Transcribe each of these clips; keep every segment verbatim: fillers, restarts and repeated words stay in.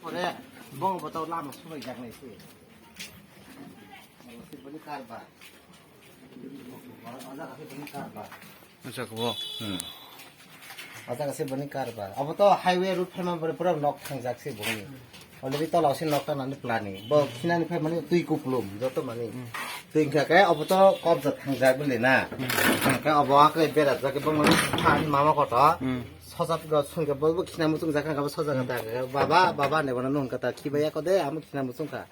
Ore, bong botol lama subai jak nai se. Oro se boni karbar. Oro bajar se boni karbar. Acha, kubo. Hmm. Bajar se boni karbar. Abo to highway route phaima bore pura nok thangjak se boni. Already tola se nok ta nani planning. Bo khinani phai mani twi kuplum joto mani. Hmm. Twi kha ke abo to kobja thangjak bole na. Hmm. Kha ke abo akre bera jak ke bong mani mama koto. Hmm. Soja ga sungke bo bo khina muchung jak kha ke bo soja ga ta kha ke. Baba, baba ne bono nun kata khibai ya ko de, amo khina muchung kha.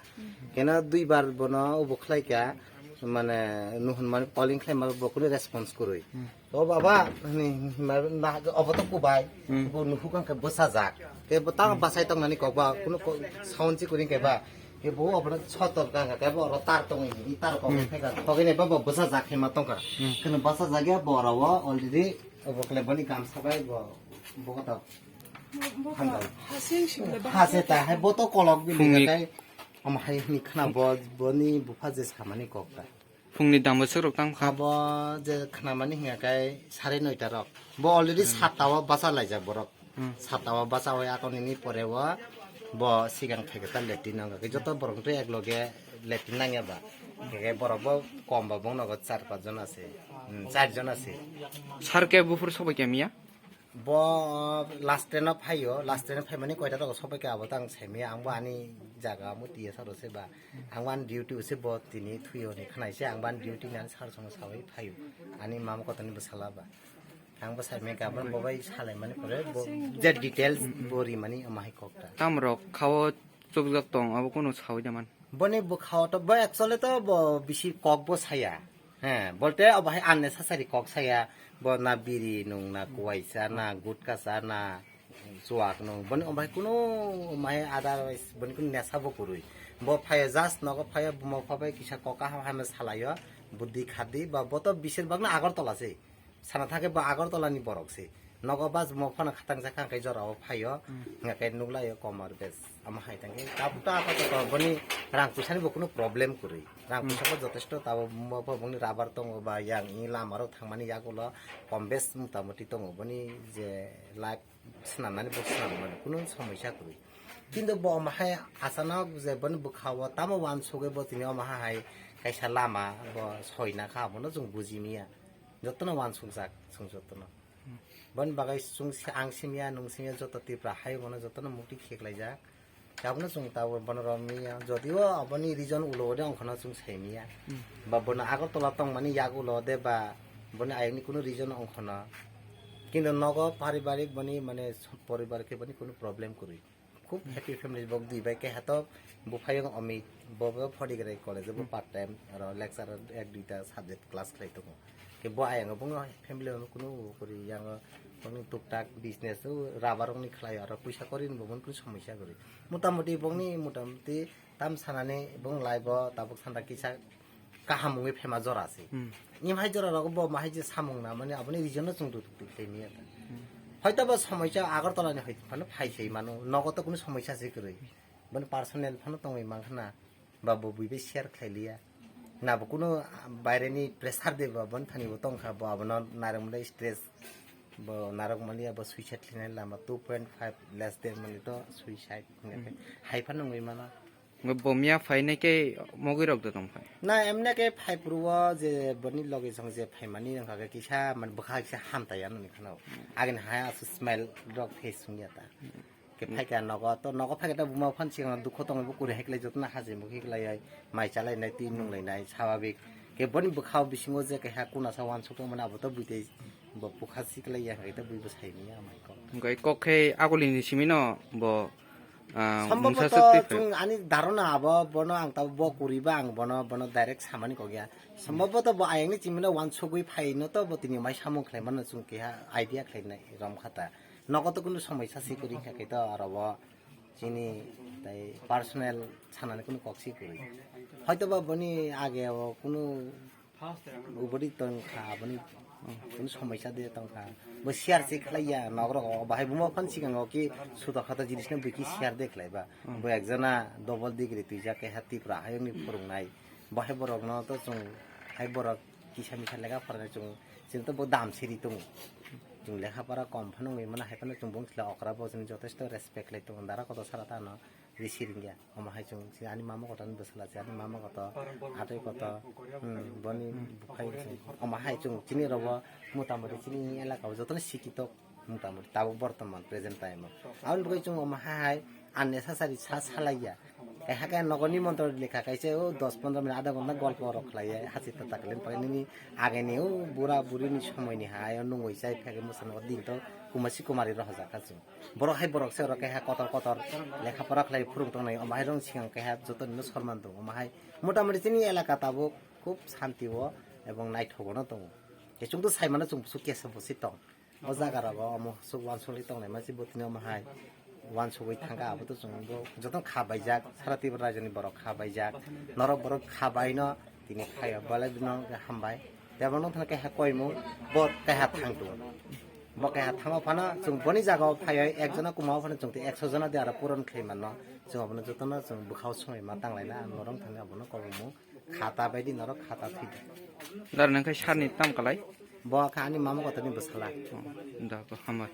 Kena duibar bono obo khlai kha, mane nuhun mane calling khlai ma bo kunu response kwrwi. Hmm. O baba, ni, ma, na, obo to kubai, Hmm. bo nuhuk ang khe bwsajak. Ke bo tang Hmm. basai tong nani kok ba, kunu ko, sound si kwrwi khe ba. Ke bo obo sotor kang khe bo oro tar tong ni, tar kok Hmm. khe ka. Togene ba bo bwsajak khe ma tong kha. Hmm. Kunu bwsajak ya bo oro o already obo khlai boni gamsa bai bo, bo ko to. Bo, bo Handa. Hasing sing le ba. Hase ta hai bo to kolok bi Phungni kai. Ama hai hini khna bo, boni bupha je samani kok ta. Phungni dam bwswk rok tang kha. Abo je khnamani hiya kai sare noita rok. Bo already Hmm. satta o bacha laijak borok. Hmm. Satta o bacha oi akon nini pore o bo sigang theke ta letri nang khe joto borok tei ek loge letri nang ya ba. Khe borok bo kom ba bong nogo char pach jon ase. Hmm, char jon ase. Sar ke buphur sobai khe miya? Bo last train o phaio, last train o phaimani koita rogo sobai khe abo tang saimaya, ang bo ani jaga amo T S R o se ba, ang bo ani duty o se bo tini thuio ni khnai se, ang bo ani duty ni ani sar songo sawi phaio, ani mama kotoni bwsala ba. Ang bo saimaya khe abo bo bai salaimani pore bo je details bo rimani omo hai kok ta. Tamrok khao chukjak tong, abo kunu sawi da man. Boni bwkhao to, bo actually to bo bisi kok bo saya. He, bolte obo hai unnecessary kok saya. Bo na biri nung, na kuwaisa, na gutka sa, na chuak nung. Boni omo hai kunu omo hai otherwise boni kunu nesa bo kwrwi. Bo phaiya just nogo phaiya, buma pha bai kisa kok kaham hamya salaio. Buddhi khadi ba bo to bisir bagna Agartala se. Sana thangkhe bo Agartala ni borok se. Nogo bus mok phano khatang jakha hwnkhe jora o phaio. Hmm. Hwnkhe nuklaio komor bes. Amo hai thangkhe tabuk ta apato boni rang puisa ni bo kunu problem kwrwi. Rang Hmm. puisa bo jotesto tabuk bo bongni rubber tongo ba yang i lama rok thangmani yagulo kom bes mota moti tongo. Boni je life swnamnani bo swnamnani kunu somoisa kwrwi. Kintu bo omo hai achanok je boni bwkha o tamo uansugwi bo tini omo hai kaisa lama bo soina kha abono chwng buji miya. Jotono uansukjak, chwng jotono. Hmm. Boni bagwi chwng si-, ang simiya, nwng simiya, joto Tripura hai bono jotono mukti khiklaijak. Abono chwng tabuk bono rommiya. Jodio aboni reason ulo de ongkhorno chwng saimiya. Hmm. Ba bono Agartala tongmani yak ulo de ba boni ayangni kunu reason ongkhorno. Kintu nogo paribarik boni mane poribar khe boni kunu problem kwrwi. Khub happy family bo dui bai keha to buphayung Amit bo bo photography college bo Hmm. part time aro lecturer ek duita subject class khlai tongo. Ke bo ayang bo family o kunu kuri yang boni tuktak business o rubber ni khlai aro puisa kori ni bo kunu somosa kori. Mota moti boni mota moti tam sanani bong life o tabuk santa kisa kaham wngwi phema jora se. Hmm. Ni hai jora rogo bo mahai je samung na mani aboni reason no chwng duk duk khlai miya ta. Hmm. Hoito bo somoisa Agartala ni hoito phano phai sai mano, nogo to kunu somoisa se kwrwi. Boni personal phano tongwi mankha na, ba bo bui bai share khlai liya. Na bo kunu baire ni pressure de ba boni thani bo tongkha, bo abono narwk mwnai stress, bo narwk maliya bo suicide khlainai lama two point five less than mani to suicide. Hmm. Hai phano wngwi mano. Bo miya phainai khe mogwi rok da tong phai. Na emne khe phai phuru o je boni logi song je phaimani wngkha khe kisa man bwkha kisa hamtai ano ni khano. Agini hai asu smile rok face sungya ta. Ke phai kha nogo to nogo phai kha ta buma phan sing dukho tong bo kuri hai khlai jotna haje mukhi khlai ai mai chalai nai twi nung lai nai sababik. Ke boni bwkha o bisingo je keha kuna sa uansuk tong mani abo to bui tei bo bwkha si khlai ya hai ta bui bo sai ni ya mai kok. Hwnkhe kok khe agulini simi no bo Ah, Sambhaboto mungsa se twi phai. Chwng ani dharona abo, bono ang tabuk bo kwrwi ba ang bono, bono direct samani kok ya. Sambhaboto bo ayang ni chimino uansugwi phai no to bo tini mai samung khlai mano chwng keha idea khlai nai rom kha ta. Nogo to kunu somoisa se kwrwi kha khe to aro bo chini tai personal sanani kunu kok se kwrwi. Hoito ba boni age o kunu Uboni tongkha, aboni kunu somoisa de tongkha. Bo share se khlaiya, nogro o bahai buma phan sikango ki suda khata jinis no biki share de khlaiba. Bo ekjona double degree twijak keha Tripura hayungni phwrwngnai. Bahai borokno to chwng hai borok kisa misa lega phoranai chwng, chwng to bo dam siri tongo. Chwng lekha pora kom phano wngwi mano hai phano chwng bung sila okra bo chwng jotesto respect khlai tongo dara kotor sara tano. risi ringya. Omo hai chwng si ani mama kotor ni bwsala si ani mama kotor, atwi kotor, hmm, boni bukhai chwng. Omo hai chwng chini rogo motamoti chini elaka o jotono sikito motamoti tabuk bortoman present time o. Aboni bagwi chwng omo hai hai unnecessary sa salaiya. Kaiha khe nogo nimantron lekha kaisa o dos pondro minute adha ghonta golpo rok khlaiya hachita taklen pakai nini ageni o bura buri ni somoi ni hai o nungwi chai phai mwsano din to kumasi kumari rohorjak kha chwng. Borok hai borok se oro kaiha kotor kotor lekha pora khlai phurung tongnai, omo hai rong sikang kaiha joto nino sorman tongo, omo hai motamoti chini elaka tabuk khub shanti o ebong naithogo no tongo. Khe chwng to sai mano chwng busu kesa busi tong. O jaga rogo omo swk uansukli tongnai masi bo tini omo hai uansugwi thangkha abo to chwng bo joto kha baijak sara Tripura rajyoni borok kha baijak norok borok kha baino tini phaio belai no hambai. Tebo nung thang kaiha koimung bo kaiha thang tongo. Bo kaiha thango phano chwng boni jagao phaioi ekjona kumao phano chwng tei ekso jona de aro puron khlai manno. Chwng abono jotono chwng bwkhao swngwi ma tanglaina ang norok thangwi abono kobongmung khata baidi norok khata thwidi. Dar nang khai sarni tam kalai. Bo kha ani mama kotorni bwsala. Da ko hamar.